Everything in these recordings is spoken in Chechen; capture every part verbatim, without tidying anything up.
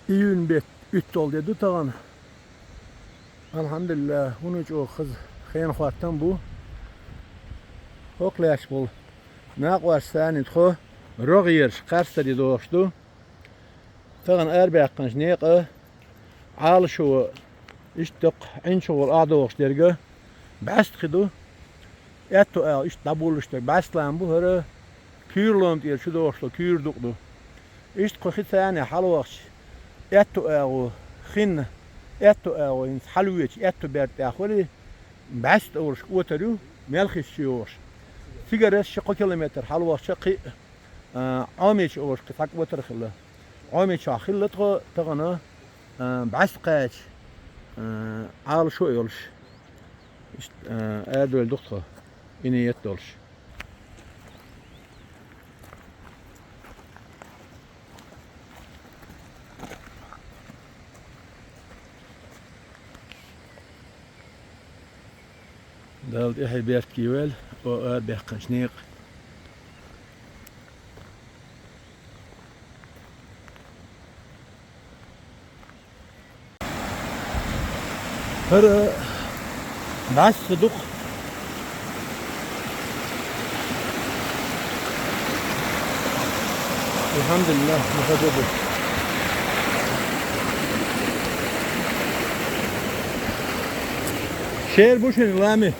Июнь бетта уьтталгӀа де ду тахана. Алхьамдулиллахь, хӀунда чӀогӀа хаза хенан хаттам бу. ХӀокху лаьтташ болу накъосташна тхо рогӀераш кхарстаре дохуш ду. Тахана арабаьккхинчу некъа Ӏалашо, иштта доккха Ӏин чу гӀур охьадогӀуш дерг бӀаьста хи ду. Аьтту агӀо иштта дӀабуллуш дерг бӀаьста лам бу, хӀара куьйра лома тӀера чу дохуш долу куьйра дукъ ду. Иштта кху хи царна хьалавахча, аьтту агӀо хинна, аьтту агӀо хӀинца хьалавоьдучу аьтту берда тӀехь хуьлий, бӀаьста олуш отар ю, мел хиш чу йогӀуш. Цигара ши-кхо километр хьалавахча кхин а, а, Ӏомича олуш кхин цхьа отар хилла. Ӏомичохь хилла тхо тахана, а, бӀаьста кхача, а, Ӏалашо а йолуш. Иштта, а, арадевлла ду-кх тхо, и ниет долуш. Далла тӀаьхье беркате йойла, о, арабаьккхинчу некъа. ХӀара бӀаьста ду-кх. Алхьамдулиллахь, ма хаза ду. Шера бу шуна лами.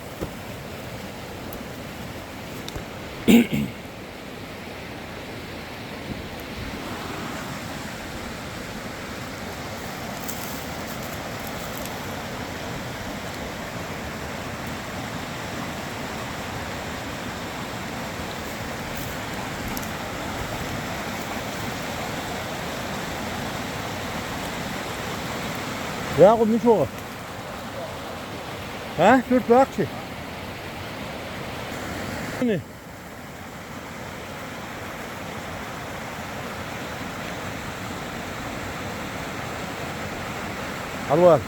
Якъуб, мича вогӀу? А? Суьрт ваккхий? Хьалавала.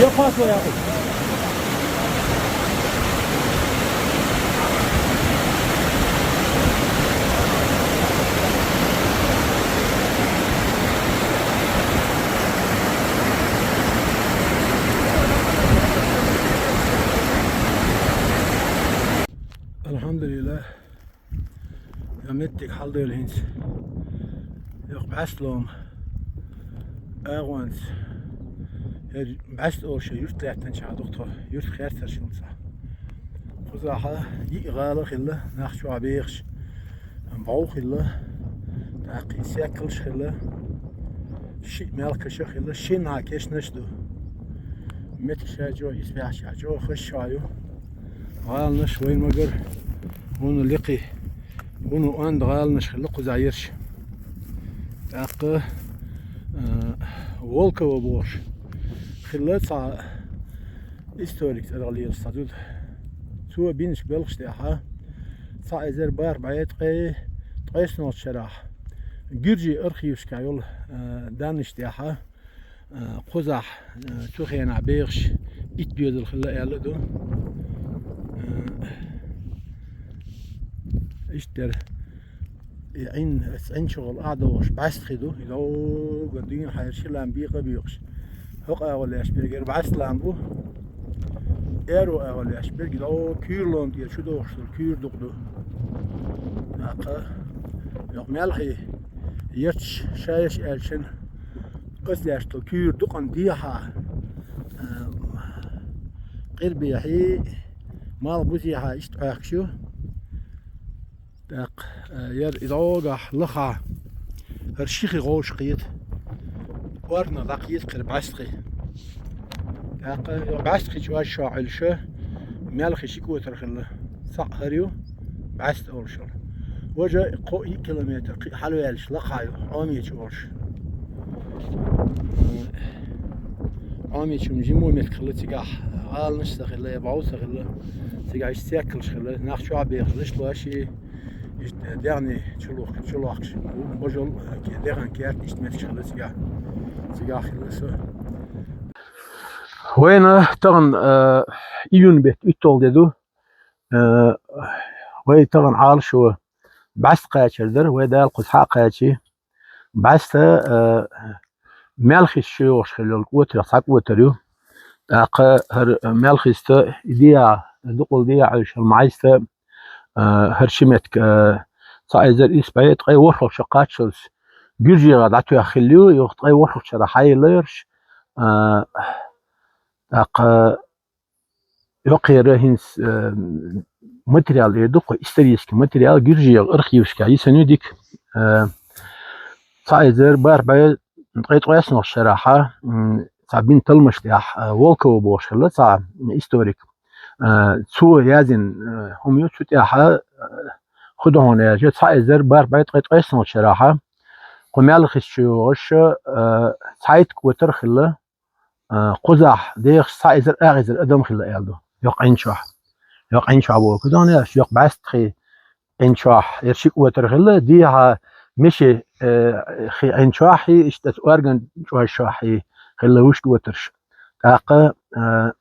يا فاطمة يا أخي. الحمد لله. Йо, меттиг хьалдойла хӀинца. Йокх бӀаьсталом агӀонца. ХӀара бӀаьста олуш юрт лаьттанчохь ду тхо, юрт херцарш хилла цхьа. Кхузахь йиъ гӀала хилла, нах чохь бехаш, бӀов хилла, тӀаккха и саьккалш хилла, шиъ мелхаш а хилла, шиннахьа кешнаш а ду. Меттиг ша чӀогӀа исбаьхьча чӀогӀа хаза шо ю. ГӀаланаш вайн магар, вуно лекхий, вуно онда гӀаланаш хилла кхузахь ерш. ТӀаккха, а, Волково бохуш хилла цхьа историк цӀарах лелаш цхьа зуда. Цо бинчу белхаш тӀехь, цхьа эзар бархӀ бӀе ткъе, ткъайоьсналгӀачу шарахь, гуьржийн архивашкахь йолу, а, даннаш тӀехь, а, кхузахь, а, цу хенахь бехаш итт доьзал хилла аьлла а ду. А, иштта дара. И Ӏин, аса Ӏин чухула ахь догӀуш бӀаьстхи ду, и догӀу дуьйна хьайра ши лам бекъа а боькъуш. ХӀокху агӀор лаьш берг яра бӀаьста лам бу. Аьрру агӀор лаьш берг и догӀу куьйра лом тӀера чу догӀуш долу куьйра дукъ ду. ТӀаккха, йокх мелхий, ярташ шайаш аьлчан, аса лаьш долу куьйра дукъан дехьа, а, къирбехьий, малх бузехьа иштта Ӏохкуш ю. ТӀаккха, э, яра и догӀу лаха, хӀара ши хи гӀовшах кхета. Органах дӀакхета кхера бӀаьстхи. ТӀаккха, э, бӀаьстхи чу аш шо Ӏуьллуш, мелхий ши котар хилла. Цхьаъ хӀара ю, бӀаьста олуш йолу. Важа кхо-йиъ километр кхин а хьалаваьллачу лаха ю, Ӏомечу олуш. Ӏомечу жима меттиг хилла цигахь, гӀаланаш а ца хилла, я бӀов а ца хилла. Цигахь иштта саьккалш хилла, нах чохь бехаш лаш лош и, иштта дегӀне чу лох-, чу лохкуш. Божал, ке-, дегӀан керт иштта меттигаш хилла цигахь. Цигахь хилла со. Вайна тахана, э, июнь беттан уьтталгӀа де ду. Э, вай тахана Ӏалашо бӀаьста кхачар дара, вай Дала кхуза хьа а кхачий. БӀаьста, э, мелхиста чу йогӀуш хилла йолу кӀотарех цхьа кӀотар ю. ТӀаккха хӀара мелхиста и дехьа, дукъал дехьа Ӏуьллуш йолу мӀаьста, э, хӀара ши меттиг, э, цхьа эзар исс бӀе ткъе ворхӀалгӀачу шо кхаччалц гуьржехьа дӀатоьхна хилла ю, юха ткъе ворхӀалгӀачу шарахь хьаелла ерш. Э, тӀаккха Йоккхера хӀинца, э, материал эр ду, кху исторический материал, гуьржийн архивашкахь йисина ю дика. Э, цхьа эзар бархӀ бӀе ткъе ткъайоьсналгӀачу шарахь, м, цхьа бина талламаш тӀехь, э, Волково бохуш хилла цхьа историк. Э, цо язйина, э, хӀума ю, цу тӀехь, э, хӀун ду хьуна аьлча, цхьа эзар бархӀ бӀе ткъе ткъайоьсналгӀачу шарахь, кху мелхиста чу йогӀуш, э, цхьайтта кӀотар хилла. А, кхузахь дехаш цхьа эзар, ах эзар адам хилла аьлла ду. Йоккха Ӏин чохь. Йоккха Ӏин чохь боху. Кхидолу аьлча, йоккха бӀаьста хи Ӏин чохь. Яра ши кӀотар хилла, дехьа мешан, э, хи Ӏин чохь, иштта орган чӀожа чохь хилла вуьш кӀотарш. ТӀаккха, э,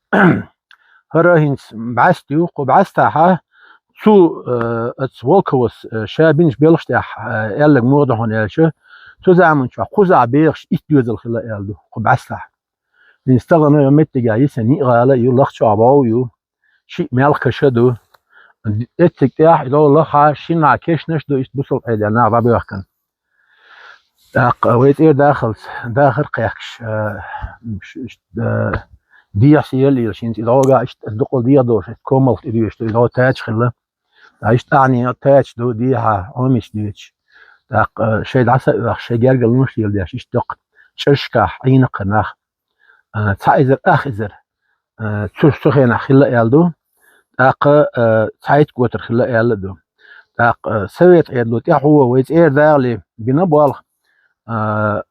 хӀара хӀинца бӀаьста ю, кху бӀаьстахь цу, э, оцу Волковос, э, ша бинчу белхаш тӀехь, э, аьлларг муха ду хьуна аьлча, цу заман чохь кхузахь бехаш итт доьзал хилла аьлла ду, кху бӀаьстахь. ХӀинца тахана йо меттигехь йисина йиъ гӀала ю, лаха чохь бӀов ю, шиъ мелхаш а ду. Эцциг тӀехь, и лаха, шиннахь кешнаш а ду, иштта бусалба Ӏедал нах дӀабоьхкина. ТӀаккха вай цӀера дахалц, дахар кхехкаш, а, ш-, ш-, а, дехьа сел лелаш, хӀинца и догӀу иштта дукъал дехьа долуш, иштта комалхта тӀедоьжуш ду, и догӀу тача хилла. Ткъа иштта ахьа тача ду дехьа, Ӏомича дуьйцуш. ТӀаккха, а, шайн дӀаса а оьхуш, шайн гергарлонаш а леладеш, иштта доккха чӀажашкахь Ӏийна кху нах. А, цхьа эзар, ах эзар, а, цу, цу хенахь хилла аьлла ду. ТӀаккха, а, цхьайтта кӀотар хилла аьлла а ду. ТӀаккха, а, совет Ӏедало тӀаьхьо вай цӀера дахале бина болх, а,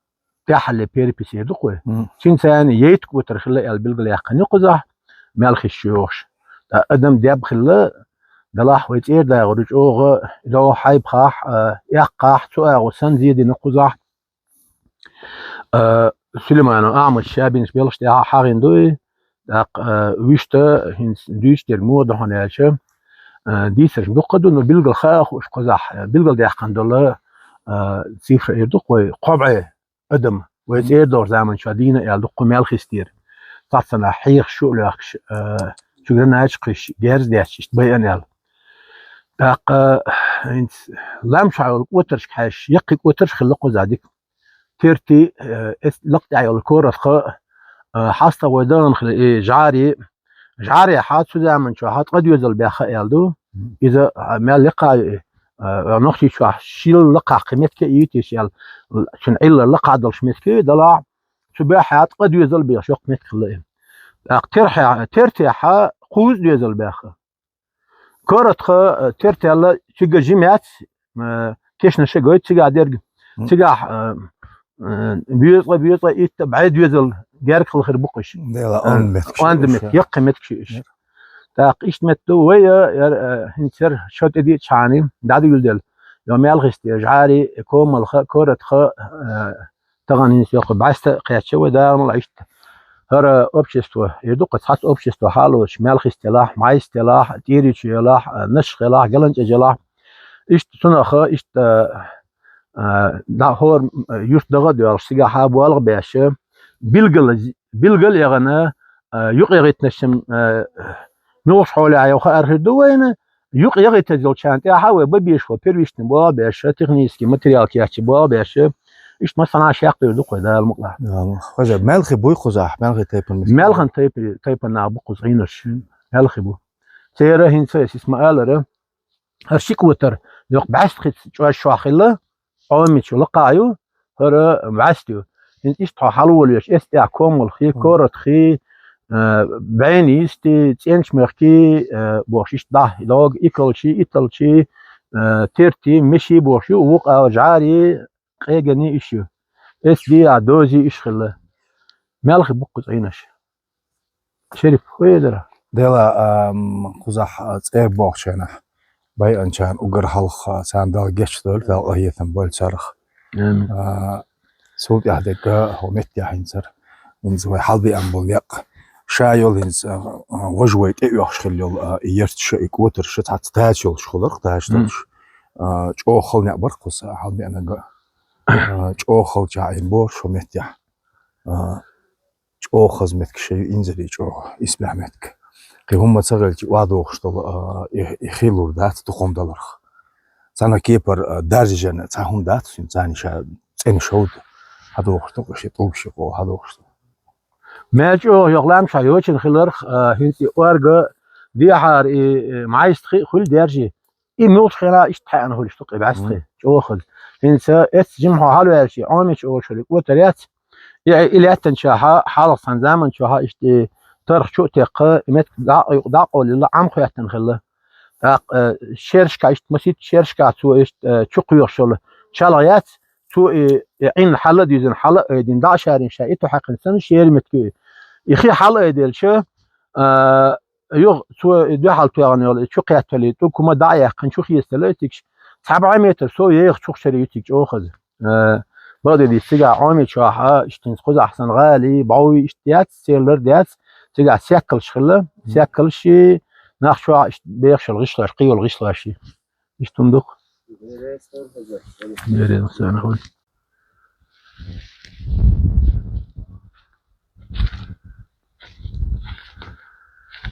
тӀаьххьалле перепись эр ду кхуьй. Мгм. Цуьнца цхьаьна ейтта кӀотар хилла аьлла билгалъяьккхина ю кхузахь, мелхиста чу йогӀуш. ТӀаккха адам деб хилла, делахь вай цӀера дахар ю чӀогӀа, и догӀу хьайбахахь, а, эккхахь, цу агӀор санна зен дина кхузахь. А, Сулейманов Ахьмад ша бинчу белхаш тӀехь хьахийна ду и, ТӀаккха, а, вуьшта хӀинца дуьйцуш дерг муха ду хьуна аьлча, а, дийцарш дуккха ду, но билггал хаа хууш кхузахь, а, билгалдаьккхина долу, а, цифра эр ду-кх вай, кхо бӀе адам, вай цӀера догӀучу заманчохь дийна аьлла ду-кх кху Маьлхистера. Цхьаццанхьа хьехаш шу а лоьхкуш, а, чу гранача кхуьссуш, герз а детташ, иштта байъина аьлла. ТӀаккха, хӀинца лам чохь йолу кӀотаршка хьаьжча, яккхий кӀотарш а хилла кхузахь дика. Терти, э, эс лакха тӀехь йолу Коротха, э, хьастагӀа вай дахана хила и ЖӀари. ЖӀарехьа цу заманчохь ткъа доьзал баьхна аьлла ду. Иза, а, мел яккха ю и, а, Нохчийчохь шил лакхахь кхин меттиг а йитийша аьлла, цуьнан Ӏиллар лакхахь долуш меттиг ю и, делахь цу баьхьа ткъа доьзал бехаш йоккха меттиг хилла и. ТӀаккха терхьа-, тертехьа кхузза доьзал баьхна. Коротха, э, тертелла, цигахь жимац, э, кешнаш а гойту цигахь дерг. Мгм. Цигахь, э, э, боьза, боьза, итт, бӀе доьзал герга хила хир бу-кх уьш. Дела, э, онда меттиг шу онда уьш, меттиг, э. Яккхий меттиг шу уьш. Э. ТӀаккха иштта меттиг ду вай, э, яр, э, хӀинца яр шо тӀедиъчхьана, дӀадуьйладелла. Йо Маьлхистера ЖӀари, Комалха, Коротха, э, тахана хӀинца йоккха бӀаьста а кхаьчча вай даханал иштта. ХӀара общество, эр ду-кх цхьацца общество хьалоцуш, Маьлхист елахь, МӀайст елахь, ТӀерийчу елахь, а, Нашх елахь, ГаланчӀожа елахь. Иштта цунах, иштта, а, дӀа хӀора, а, юрт дагӀа а доьлхуш, цигахьа болх а беш, билггал, билггал а яхана, а, юкъаяхийтинарш-м, а, муьлхачу хьолехь йо хаар хир ду вайна, юкъа яхийтаза йолчарна тӀехьа вай бан безаш волу первичный болх а беш, технический материал кечъян болх а беш, иштта массанхьа шекъ дийр ду-кх вай, Дала мукъалахь. Дала мукъалахь. Хаза, маьлхий буй кхузахь, маьлхий тайпана меттиг? Маьлхан тайпа-, тайпанах бу кхуза гӀийнарш. Маьлхий бу. Церан хӀинца ас исма алара, хӀара ши кӀотар йоккха бӀаьстхица чӀош шох хилла, Ӏомичу лакхахь ю, хӀара бӀаьста ю. ХӀинца иштта хьо хьалаволавеш, эс тӀехь Комалхи, Мгм. Коротхи, а, БӀенисти, ЦӀенчмахки, а, бохуш иштта дӀа, лог, Икалчи, Италчи, а, Терти, Меши бохуш ю, вукъа ЖӀари, Къегани иш ю. Эс дийа Дози иш хилла. Маьлхий бу кхуза гӀийнарш. Шериф, хӀун дара? Дела, ам, кхузахь, а, цӀера бохучу хенахь байинчарна уггар хьалха, а, царна Дала гечдойла, Дала къахетам бойла царах. Амин. А, цул тӀаьхьа дерг хӀокху меттехь хӀинца, хӀинца вай хьалабеана болу некъ. Ша йолу хӀинца, а, важа вай тӀеоьхуш хилла йолу, а, и ярташ а, и кӀотарш а цхьацца тача йолуш хуьлура, тача Мгм. долуш. А, чӀогӀа хала некъ бара кхуза хьалабеанарг а. А, чӀогӀа хала чӀогӀа Ӏийна бохуш хӀокху меттехь. А, чӀогӀа хаза меттиг шайн ю, инзаре чӀогӀа, исбаьхьа меттиг. Кхин хӀумма ца хилча, охьадогӀуш долу, а, и, и хи лур дац дукха хӀума даларх. Цхьана кепара, а, даржана цхьа хӀума дац, царна ша цӀена шовда хьадогӀуш ду, ши тӀулг ши къо хьадогӀуш ду. Мел чӀогӀа йоккха лам чохь йочана хиларх, а, хӀинца и орга дехьара и, и МӀайст хи а хуьлу даьржий. И муьлхачу хенахь иштта хьаьана хуьлуш ду-кх и бӀаьстхи, Мгм. чӀогӀа хаза. ХӀинца эццахь жимма хьо хьалаваьлча, Ӏомичу олуш верг кӀотар яц. И, и лаьттанчохь, хьалха цхьана заманчохь иштта и тарх чу а теккха, и меттиг дӀа а, дӀа а къовлийла, Ӏам хӀоьттина хилла. ТӀаккха, э, шерашкахь иштта, масийтта шерашкахь цо иштта, э, чу кхоьхуш йолу чалха яц, цо и, и Ӏин хьала а дуьзина, хьала а айдина, дӀа а шарийна ша и ту хьаькхина санна, шера меттиг ю и. И хи хьала а айделча, а, юха цо и дуьхьал тоьхна йолу и чу кхеттале, тӀулг хӀума дӀа а яьккхина, чу хецаделла и тигаш. Цхьа бӀе метр сов еха чухчаре ю тиг чӀогӀа хаза. Э, бакъдерг дийцича, цигахь Ӏомичохь, иштта хӀинца кхузахь санна гӀали, бӀов иштта яц, церан лар дац, цигахь саьккалш хилла, Мгм. саьккалш и, нах чохь иштта бехаш йолу гӀишлош, кхин йолу гӀишлош и. Иштта хӀума ду-кх. Берен хаза хуьлу.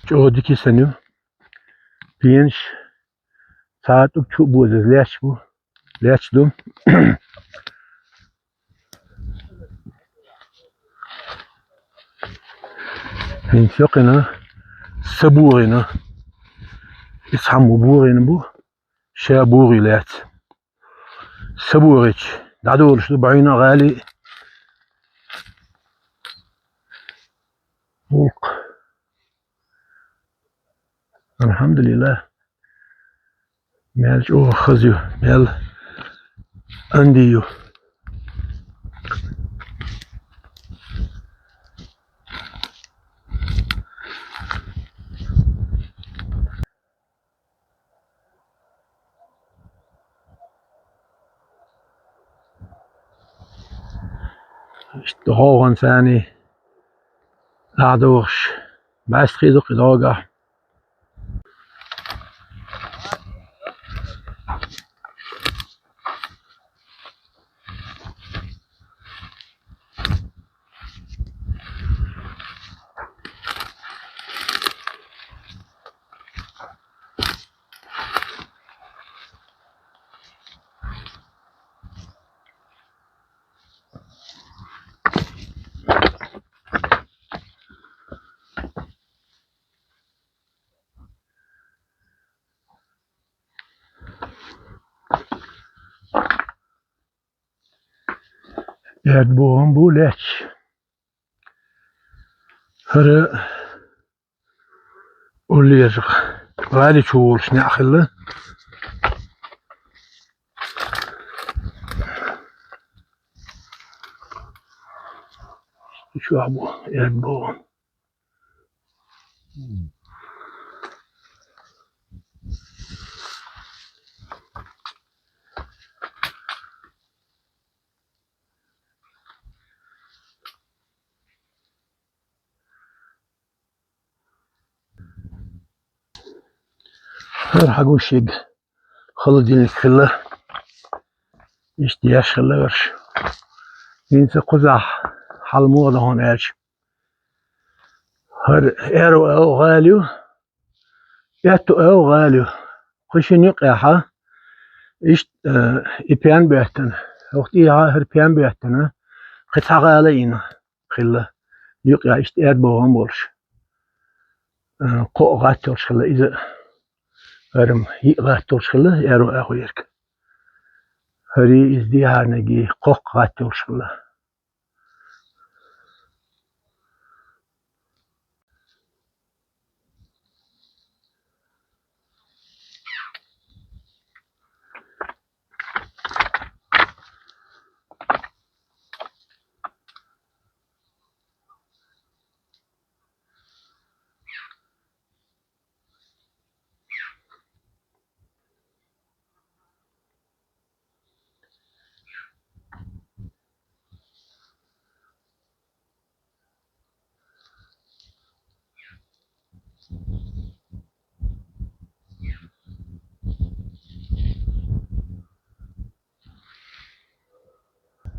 ЧӀогӀа дика йисина ю. Пенаш, цхьа тӀулг чу а бозаза лаьтташ бу. Лаьтташ ду. ХӀинца йоккхина, са богӀийна. Иза цхьаммо богӀийна бу. Ша богӀий лаьцна. Са богӀийча, дӀадолуш ду бӀуьйна а, гӀали а. Вукху. Алхьамдулиллах. Мел чӀогӀа хаза ю, мел анди ю. Иштта гӀовгӀанца царний дӀадохуш, бӀаьста хи ду кхы дӀогахь. Эрд бохам бу лаьтташ. ХӀара уллера гӀали чу волуш неӀ хилла. Чохь бу, эрд бохам. ХӀара хьагуш ерг холодильник хилла. Иштта еш хилла верш. ХӀинца кхузахь хьал муха дан хьуна аьлча. ХӀара аьрру гӀала ю, аьтту гӀала ю. Кху шина юкъехьа, иштта, э, и пен боьттина. ХӀокху тӀехьа хӀара пен боьттина, кхин цхьа гӀала йина хилла. Юкъехь иштта эрд бохам болуш. Э, кхоъ гӀатта йолуш хилла иза. ХӀара-м йиъ гӀатта йолуш хилла, аьрру агӀо ерг. ХӀара иза дехьарниг кхоккха гӀатта йолуш хилла.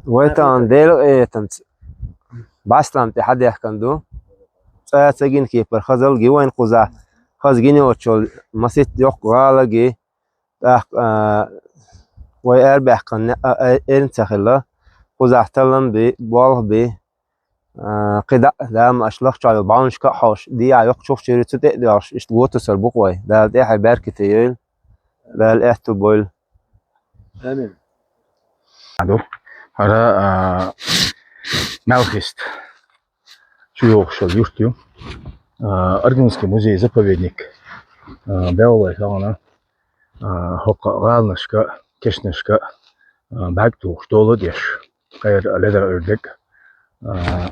Вай тахана Делан къинхетамца бӀаьстам тӀе хьадаьхкина ду. ЦӀа а ца гина кепара хазалла ги вайна кхузахь. Хаза гина йоцучул масийтта йоккха гӀала ги. ТӀаккха, а, вай арабаьхкина неӀ а, а, эрна ца хилла. Кхузахь таллам бен, болх бен. А, кхидӀа а, дама аша лахчахь йолу бӀаьвнашка а хьовш, дехьа йоккхачух чуьра цу тӀе а доьлхуш, иштта го тосур бу-кх вай. Дала тӀаьхье беркате йойла, Дала аьтту бойла. Амин. Ду. ХӀара, а, Малхист чу йогӀуш йолу юрт ю. А, Аргунский музей-заповедник, а, белла вай тахана, а, хӀокху гӀаланашка, кешнашка, а, бӀаьрг тухуш дола а деш. Кхера ледара уьрдиг. А,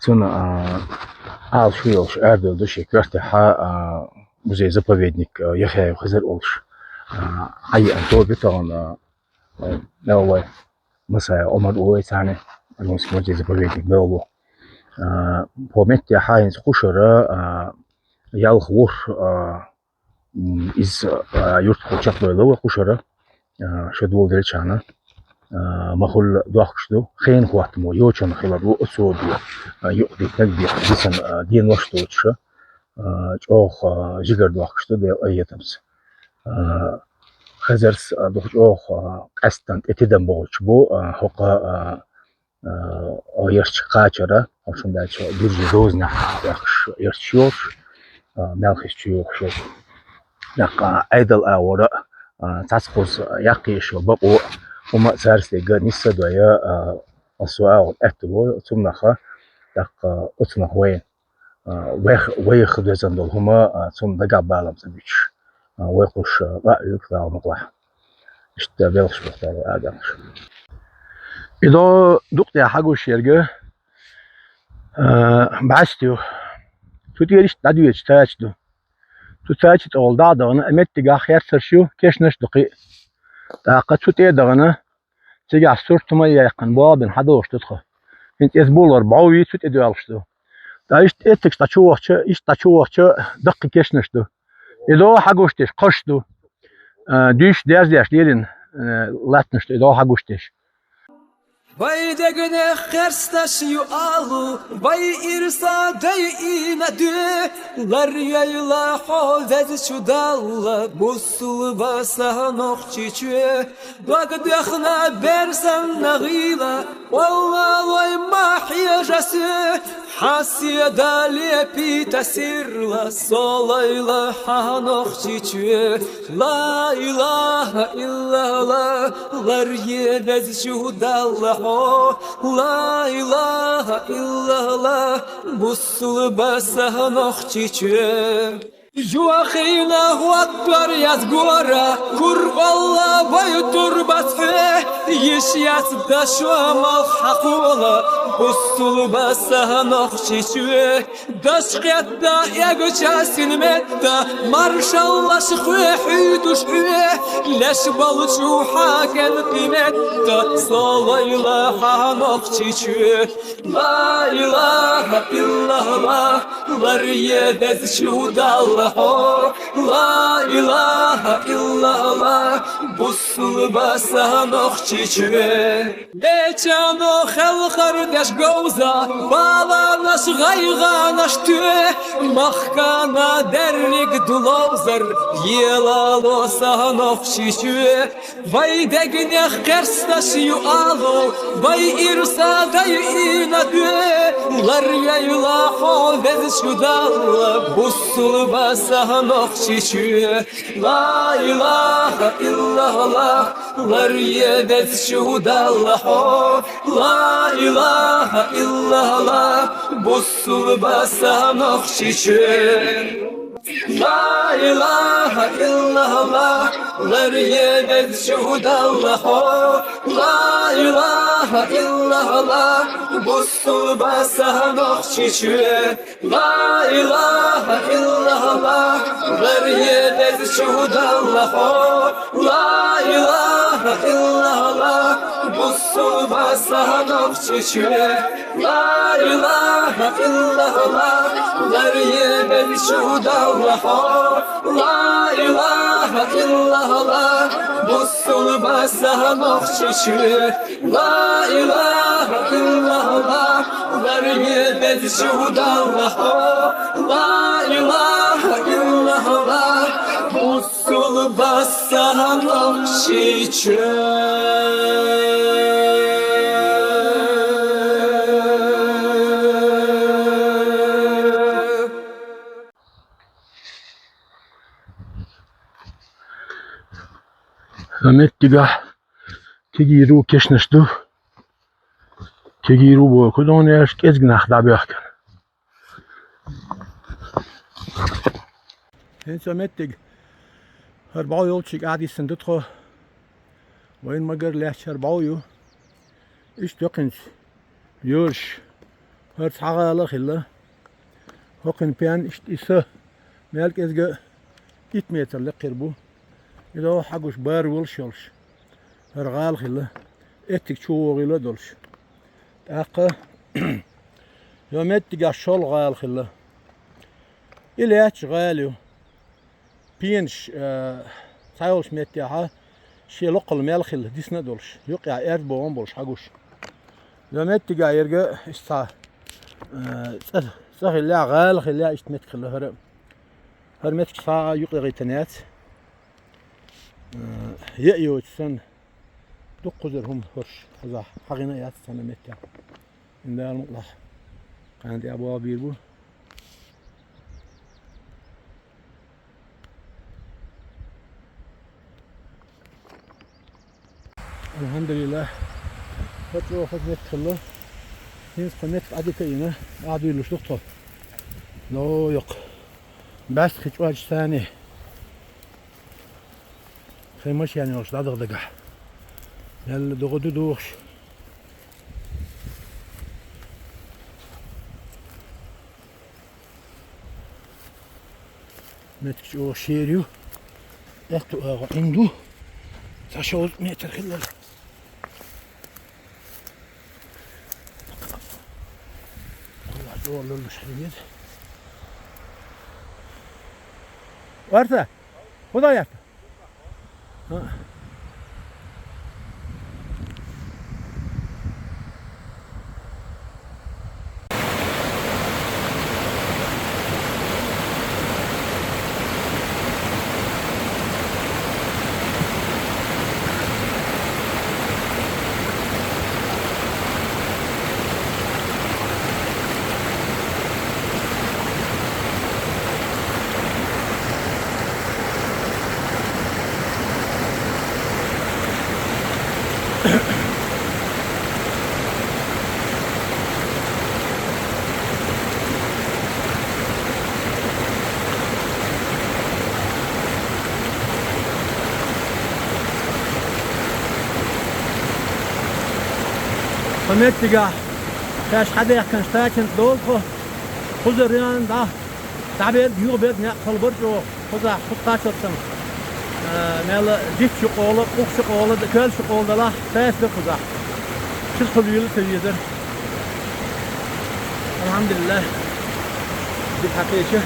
цунна, а, Ӏалашо йолуш арадевлла ду шен коьртехь, а, музей-заповедник, а, Яхъяев Хизар олуш. А, хьаеана тоба ю тахана, а, Меллой Масаев Ӏумар ву вай царна, Аргунский музей-заповедник белла ву. А, кху меттехь хӀинца кхушара, а, ялх вур, а, М, иза, а, юрт кху чекхдойла вай кхушара, а, шо доладелчахьана, а, ма-хуьллу дохкуш ду. Хенан хӀоттамо йочана хилар ву оцо бен, а, юкъадитинарг бен, дисина, а, денош доцуша, а, чӀогӀа, а, жигара дохкуш ду Делан къинхетамца. А, Хезарс, а, дукха чӀогӀа, а, къаьсттина тӀе тидам бохучу бу, а, хӀокху, а, а, ярташ кхачара, хӀокху шун даьлча, Гуьржийн дозанехь баьхкаш ярташ йолуш, а, Малхист чу йогӀуш йолу. ТӀаккха Ӏедал агӀора, а, цхьацца кхуза яккхийша йолу бакъо, хӀума а цаьрца дерг нисса а дой, а, аса агӀор аьтту ло, цунах, тӀаккха оцунах вайна, а, вайх-, вайх доьзна долу хӀума, а, цунна дагахь балам ца буьтуш, а, вай кхуш, а, къа а оьгу Дала мукъалахь. Иштта белхаш бохтар вай адамаш. И до дукъ тӀехь хьагуш ерга, а, бӀаьста ю. Цу тӀера иштта дӀадоьдуш цача ду. Цу цача тӀехула дӀа а дахана, а меттигахь херцарш ю, кешнаш а ду кхин а. ТӀаккха цу тӀе а дахана, цигахь сурт хӀума а яьккхина, болх бина хьадолуш ду тхо. ХӀинца иза буллар бӀов йий, цу тӀе доьлхуш ду. ТӀаккха иштта эттигаш дӀачувахача, иштта дӀачувахача даккхий кешнаш ду. И догӀа хьагуш деш кхаш ду. А, дуьйш дерзеш лелийна, а, латтанаш ду, и догӀа хьагуш деш. Вай дегнех керсташ ю алу, вай ирса дайина дуьхьа, ларйойла хьо везачу Далла, бусулба са Нохчийчоь. Дог дехна бер санна гӀийла, валлалой ма хьежа соь, хьан седа лепийта сирла, со лойла хьа Нохчийчоь. Ла илаха иллаллах, ларъе везачу Далла хьо. Ла илаха иллаллах, бусулба са Нохчийчоь. Юххьина хӀоттор яц гора, кур Алла вай турбаца хьоь, йиш яц дошо малх хьакхола, бусулба са Нохчийчоь. Даш кхетта эгача син метта, маршаллаш хьоь хьуьйтуш хьоь, леш болчу хьа кӀел къиметта, со лойла хьа Нохчийчоь. Ла илаха иллаллах, ларъе везачу Далла хьо. Ла илаха иллаллах, бусулба са Нохчийчоь. Лечано хелхар деш говза, баланаш гӀайгӀанаш тоь, махкана дерриг ду ловзар, елало са Нохчийчоь. Вай дегнех керсташ ю алу, вай ирса дайина дуьхьа, ларйойла хьо везачу Далла, бусулба са Нохчийчоь. Ла илаха иллаллах, ларъе везачу Далла хьо. Ла илаха иллаллах, бусулба са Нохчийчоь. Ла илаха иллаллах, ларъе везачу Далла хьо. Ла илаха иллаллах, бусулба са Нохчийчоь. Ла илаха иллаллах, ларъе везачу Далла хьо. Ла илаха иллаллах, бусулба са Нохчийчоь. Ла илаха иллаллах, ларъе везачу Далла хьо. Ла илаха иллаллах, бусулба са Нохчийчоь. Ла илаха иллаллах, ларъе везачу Далла хьо. Ла илаха иллаллах, бусулба са Нохчийчоь. Меттигахь кегийру кешнаш ду. Кегийру боху донеш кӀезиг нах дӀабоьхкина. ХӀинца меттиг хӀара бӀов йолчиг Ӏадисан ду тхо. Вайн магар лаьтташ хӀара бӀов ю. Иштта йоккхинца йорш хӀара цхьа гӀала а хилла. ХӀокхуьнан пен иштта и са мел кӀезга итт метр лекхера бу. И догӀа хьагуш бара волуш йолуш. ХӀара гӀала хилла, эттиг чу вогӀийла а долуш. ТӀаккха йо меттигаш шолгӀа гӀала хилла. И лаьтташ гӀала ю. Пенаш, а, цхьайолчу меттехьа шен локхалла мел хилла, дисна а долуш, юккъехь аьрда богӀам а болуш хьагуш. Йо меттигахь ерга иштта цхьа, а, цӀа, цӀа хиллехь, гӀала хиллехь, иштта меттиг хилла хӀара. ХӀара меттигаш схьа а юкъагӀийтина яц. Э, е а йоцуш санна, дукха кхузара хӀума хӀорш хьазахь хьагӀина а яц цхьана меттехь. Дала мукъалахь, кхана тӀе а боху бийр бу. Алхьамдулиллах, хӀара чӀогӀа хаза меттиг хилла. ХӀинца кху меттиг Ӏадика а йина, ахь дуьйлуш ду тхо. Ло йоккха. БӀаьста хи чӀоьжча царний. Сайн машен йолуш дӀадаха дагахь. Мелла догӀа ду духуш. Меттиг чӀогӀа шера ю. Эхту агӀо Ӏин ду. Цхьа шовзткъа метр хилла. Yol yoldaş hadi git. Varsa, bu da yaptı. Ha. Хьаметтигахь шаьш хьадаьхкина стакан долу тхо, кхузара ян дӀа. ДӀаберг, юхаберг некъ хала бара чӀогӀа. Кхузахь, кхуза кхачалц санна, а, мел диц шу къола, укх шу къола, коьлла шу къола далахь, паьста дара кхузахь. Чуьра кхуьлийла ца везара. Алхьамдулиллах. Диц хьакхеча.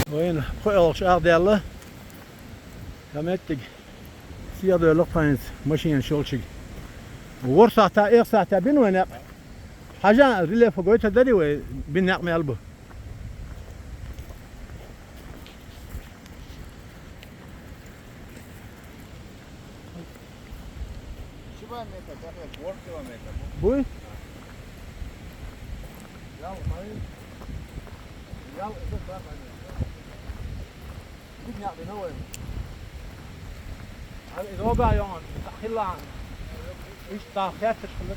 Вайна кхо элхаш агӀдаьлла. Ша меттиг сиха доьллу-кх тхайнца машенаш йолчуьнга. ВорхӀ сахьта, эх сахьта бина вай некъ. Хьажа, рельефа гойтур дарий вай бина некъ мел бу? Ши бан метр, дахье, ворхӀ километр. Буй? Ял, хай. Ял, иза бар, хай. Дик некъ бина вай. Ай, иза оба йонган, хилла. Иш та херташ хилла.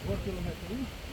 ВорхӀ километр.